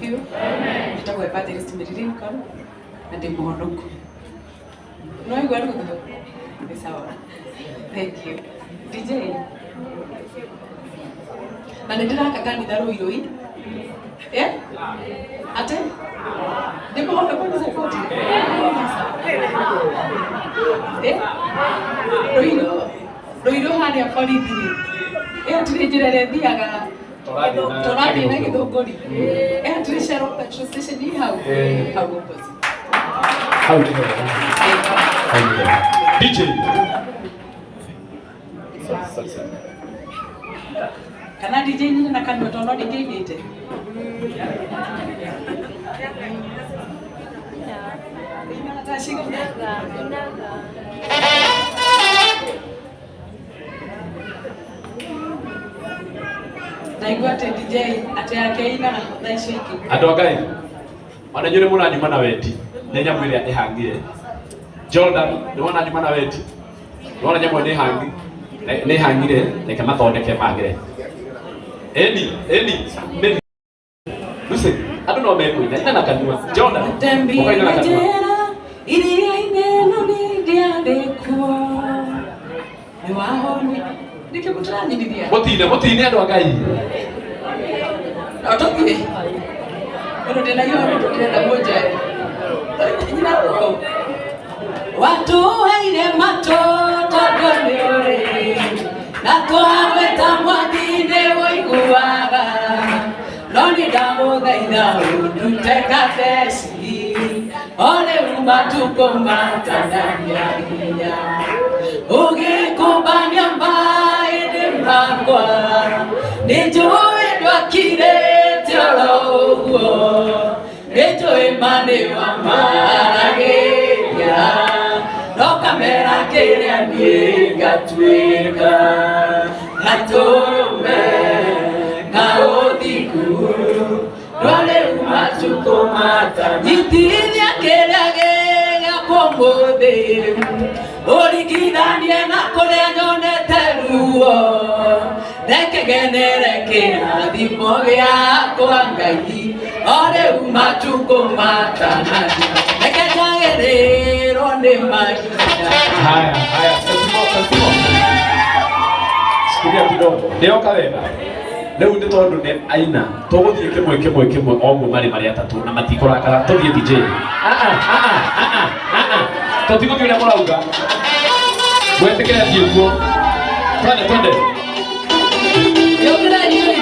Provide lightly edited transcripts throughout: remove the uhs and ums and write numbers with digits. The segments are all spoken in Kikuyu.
Asifiwe. Njĩtagwo Evangelist Mary Lincoln na ndĩ mũhonoku. No igua rutho? Nĩ sawa. Thank you. DJ. Na nĩ ndĩraka kanitha Rũirũi. Eh? Ate? Ndĩ mũhonoku nĩ support. Eh? Rũirũ. Rũirũ harĩa borithi rĩ. Ĩyo tirĩ njĩra ĩrĩa ĩthiaga tũrathiĩ na gĩthũngũri. Ĩyo tirĩ Shell petrol station ĩ hau. Hau opposite. Hau nĩ hega. Hau nĩ hega. DJ. Kana DJ nyine na kanua tondũ no ndingĩinĩte. Ina thaa cigana? Ndaigua atĩ DJ atĩ yake ĩinaga thaa icio ingĩ. Andũ a Ngai, ona inyuĩ nĩ mũranyuma na wendi nĩ nyamũ ĩrĩa ĩhang'ire. Jordan, nĩ wona nyuma na wendi? Nĩ wona nyamũ ĩyo nĩ nĩ ĩhang'ire, reke mathondeke magĩre. Ĩni, ĩni, nĩ Lucy, andũ no mekũina, ina na kanua. Jordan, ũkaina na kanua. Njĩra iria-inĩ no niĩ ndiarĩ kuo. Nĩ wahonire. Nĩkĩo mũtĩranyinithia. Mũtine, mũtine andũ a Ngai. No tũthiĩ. Ũndũ ndĩna ihoro ndĩrenda mũnjae. Nyina rũrũ. Watũheire matũ tondũ nĩ ũrĩ na twagwĩta mwathi nĩ ũiguaga no nĩ ndagũthaitha ũndute kabeci o rĩu matukũ matananyaginya ũgĩkũmbania maĩndĩ makwa nĩ njũĩ ndwakirĩte oro ũguo nĩ njũĩ ma nĩ wamaragĩria no kamera kĩrĩa niĩ ngatuĩka gatũrũme ka ũthingu rĩu matukũ matanyitithia kĩrĩa gĩgakwo mũthĩ ũringithanie na kũrĩa nyonete ruo rekegenere kĩrathimo gĩakwa Ngai o rĩu matukũ matanathira reke njagĩrĩrwo nĩ mahinda. Haya, haya, Sasimo, Sasimo. Shikilia kidogo. Ndĩoka wega. Rĩu nĩ tondũ nĩ aina. Tũgũthiĩ kĩmwe kĩmwe kĩmwe o ũguo marĩ marĩ atatũ na matikũrakara. Tũthiĩ DJ. Ah ah ah ah ah ah ah. Tũtigũthiĩ ũrĩa mũrauga. Mwĩtĩkĩre thiĩ kuo. Twende twende. Yũkĩra inyuĩ.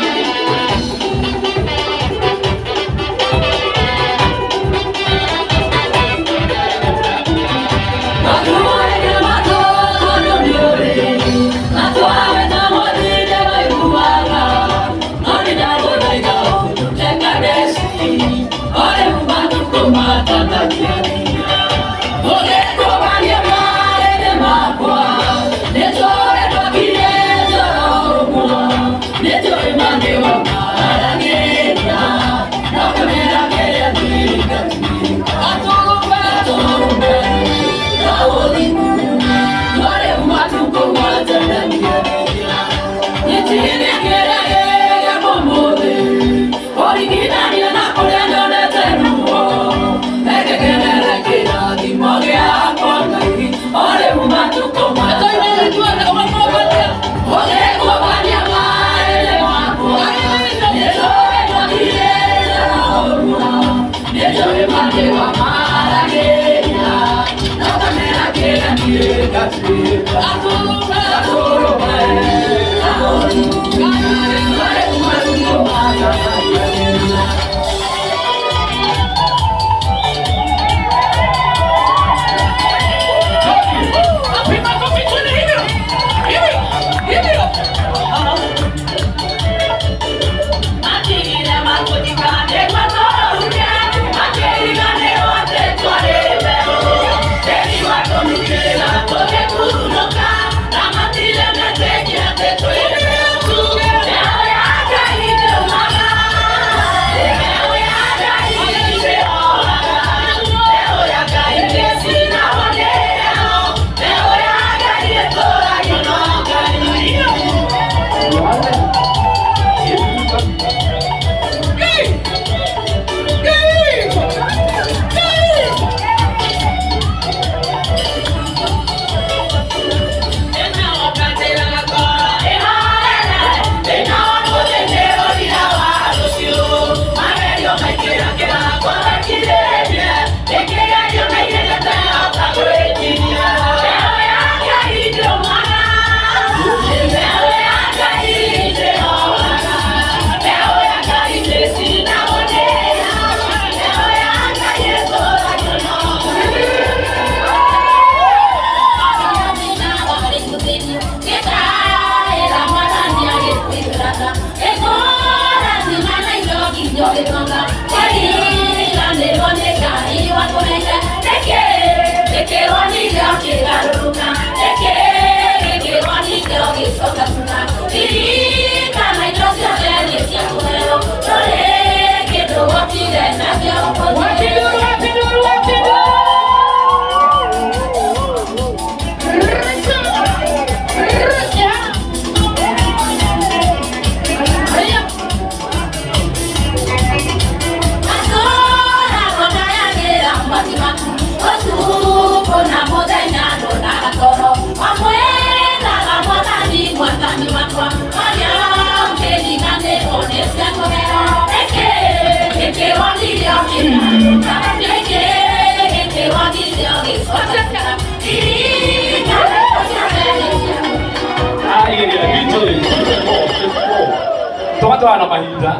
Tũkaga na mahinda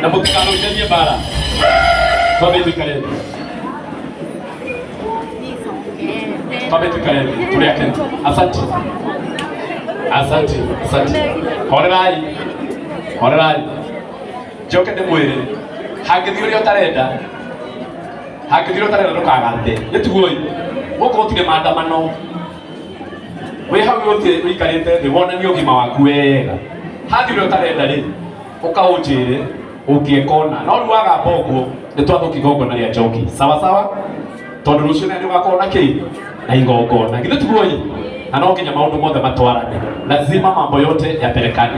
na mũtikanũithanie mbara. Twambe tũikare thĩ, twambe tũikare thĩ tũrĩ akenu. Asante, asante, asante. Horerai, horerai. Njoke ndĩmwĩre, hangĩthiĩ ũrĩa ũtarenda, hangĩthiĩ ũrĩa ũtarenda, ndũkagathe. Nĩtiguoi gũkũ gũtirĩ maandamano. Wĩ hau ũthiĩ ũikarĩte thĩ, wonanie ũgima waku wega. Hathiĩ ũrĩa ũtarenda rĩ, ũkaũnjĩre ũngĩeka ũna. No rĩu wagamba ũguo, nĩ twathũkia igongona rĩa njoki. Sawa sawa, tondũ rũciũ nawe nĩ ũgakorwo na kĩ na igongona. Githĩ tiguo? Na no nginya maũndũ mothe matwarane, lazima mambo yote yapelekane.